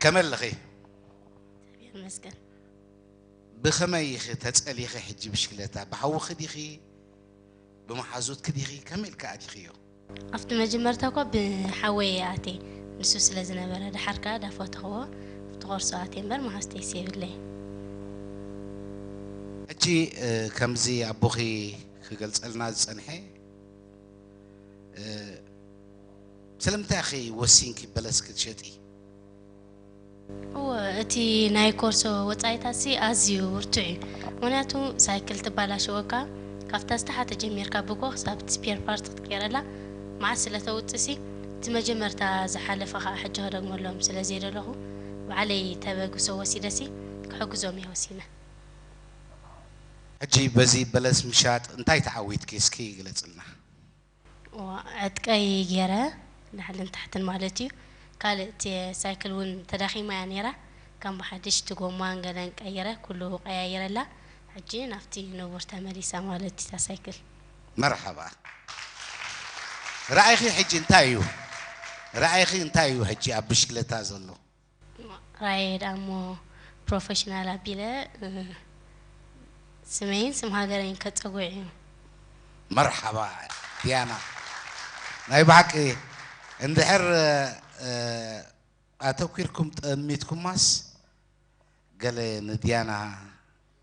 ከመይ ኣለኺ? ይመስገን። ብኸመይ ኢኺ ተጸሊኺ ሕጂ ብሽክለታ? ብሓውኺ ዲኺ? ብመሓዙትኪ ዲኺ? ከመይ ኢልካ ኣቲኽዮ? ኣብቲ መጀመርታ እኳ ብሓወይ ኣቴ ንሱ ስለ ዝነበረ፣ ድሓር ከኣ ዳፈተኽዎ ኣብቲ ኮርሶ ኣቴ እምበር መሓዝተይስ የብለይ። ሕጂ ከምዚ ኣቦኺ ክገልጸልና ዝጸንሐ፣ ስለምንታይ ኢኺ ወሲንኪ በለስ ክትሸጢ? እወ፣ እቲ ናይ ኮርሶ ወጻኢታትሲ ኣዝዩ ብርቱዕ እዩ። ምኽንያቱ ሳይክል ትባላሸወካ፣ ካብታ ዝተሓተ ጀሚርካ ብጎ ክሳብ እቲ ስፔር ፓርት ክትገይረላ መዓት ስለ ተውጽእሲ፣ እቲ መጀመርታ ዝሓለፈ ከኣ ሕጂ ከደግመሎም ስለ ዘይደለኹ፣ ባዕለይ ተበግሶ ወሲደሲ ክሕግዞም እየ ወሲነ። ሕጂ በዚ በለስ ምሻጥ እንታይ ተዓዊትኪ እስኪ ግለጽልና። ዕጥቀይ ገይረ ላዕልን ታሕትን ማለት እዩ። ካልእ እቲ ሳይክል እውን ተዳኺማ እያ ነይራ። ከም ብሓድሽ እቲ ጎማን ገለን ቀይረ ኩሉ ቀያይረላ። ሕጂ ናብቲ ንቡር ተመሊሳ ማለት እዩ እታ ሳይክል። መርሓባ። ራእይኺ ሕጂ እንታይ እዩ? ራእይኺ እንታይ እዩ ሕጂ ኣብ ብሽክለታ ዘሎ? ራእየ ደኣ እሞ ፕሮፌሽናል ኣቢለ ስመይን ስም ሃገረይን ከፀጉዕ እዩ። መርሓባ ዲያና፣ ናይ ብሓቂ እንድሕር ኣተኲርኩም ጠሚትኩማስ ገለ ንዲያና